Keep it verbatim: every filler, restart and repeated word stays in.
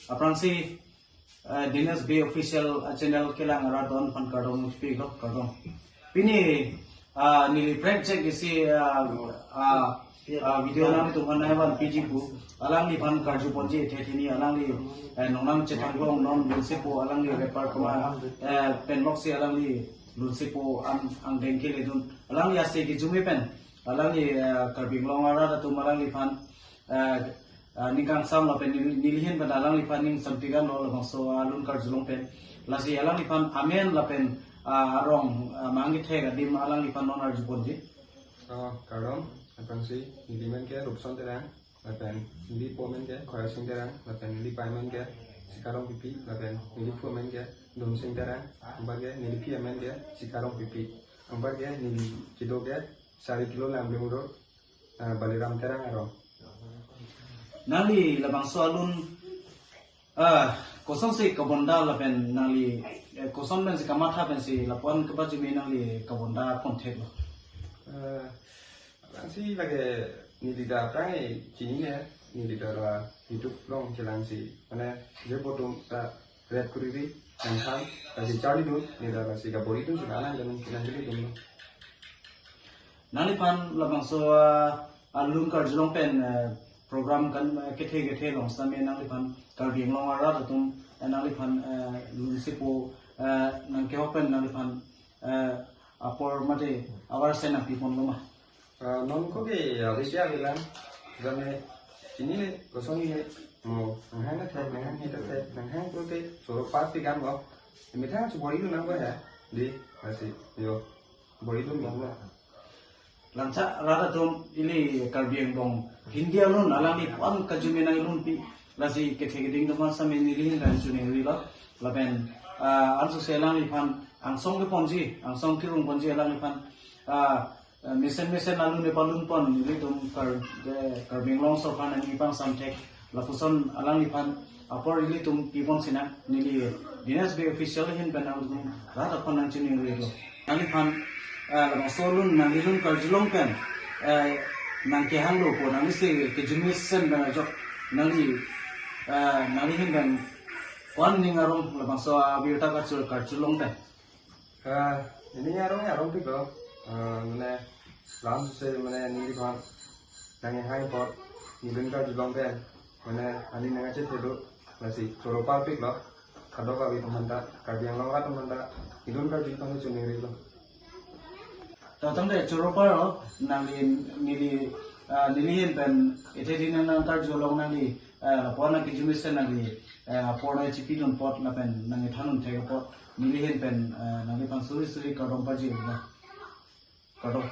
Aphrangsi uh, Dinesh Bey Official uh, channel kelang arat don aphan kardom nangpilo, kardom. Pini uh, neli project isi uh, uh, uh, video nangtum aphan nangvan piji pu. Alangliphan karju ponji, the thini alangli uh, nongnang chethanglong non lunsepo alangli rapper koma uh, penlok si alangli lunsepo ang angdeng keledun. Alangli ase kejumi pen alangli uh, Karbi Anglong arat atum alangliphan uh, uh, ningkangsam lapen neli neli ahin pen alangliphan ning samtigan lo labangso alun karjulong pen. Lasi alangliphan amen lapen uh, arong uh, mangithek adim alangliphan non arju ponji. Oh, kardom, aphrangsi neli men ke Rupson Terang, lapen neli po men ke Khoya Sing Terang, lapen neli pai men ke Sika Rongpipi, lapen neli phu men ke Dom Sing Terang, anparke neli phi men ke Sika Rongpipi, anparke neli kedo ke sari kilo Lamding Road, uh, Baliram Terang arong. Nangli labangso alun uh, kosonsi kabonda lapen nangli uh, koson pensi kamatha pensi lapu-an kepajumi nangli kabonda konthek lo. Uh, aphrangsi lake neli ta aphrang chinine, neli ta la YouTube along chelangsi mane je poto ta red kuriri nangthang lasi charlidun, neli ta lasi kaboridun si anang dan kinang jilidun. Nangliphan labangso uh, alun karjulong pen uh, program kan uh, kethe kethe along sitame nangliphan Karbi Anglong arat atum uh, nangliphan uh, lunsepo uh, nangkehok pen nangliphan uh, apor mate awarsen nangpi ponlo ma? Uh, non ko ke abe dia bilang jane chinine kosonine mo nanghang the nanghang hita the nanghang ko ke soro party kan mo. Methang chubori lu nang ba ya di lasi yo boridun nang ba. Langchak rat atum ili Karbi Anglong India alun alangli ko-an kajumi nanglunpi lasi kethe keding atum aphan sitame neli ahin pen chuning rilo. Lapen uh, ansose alangliphan angsong keponji, angsong kerung ponji alangliphan uh, uh, mesen mesen alun epalun pon nelitum Kar, eh, Karbi Anglong sorkar nangli pangsamthek lapuson alangliphan apor ilitum pipon sinang neli Dinesh Bey Official ahin pen nangtum rat aphan nangchiningri lo. Nangliphan uh, labangso alun nanglilun karjulong pen uh, nangkehanglo po nanglisi kejumi sen pen ajok nangli uh, nangli ahin pen ko-an ning arong labangso abirta karjul karjulong pen. Ah, neli arong arongpik lo. Ah, mane lamse mane neliphan nangkehang apot nelilun karjulong pen mane aning nangkachethe do lasi choro parpik lo. Kadokave atum aphanta Karbi Anglong arat atum aphanta nelilun karju aphan chuning rilo. Tatang de choro par lo nangli neli ah, neli ahin pen ethe din nang karjulong nangli ah, lapu-an nangkejumi sen nangli ah, apor nangchipidun apot lapen nangkethandun thek apot neli ahin pen ah, nangliphan suri suri kardom pajir na. Kardom.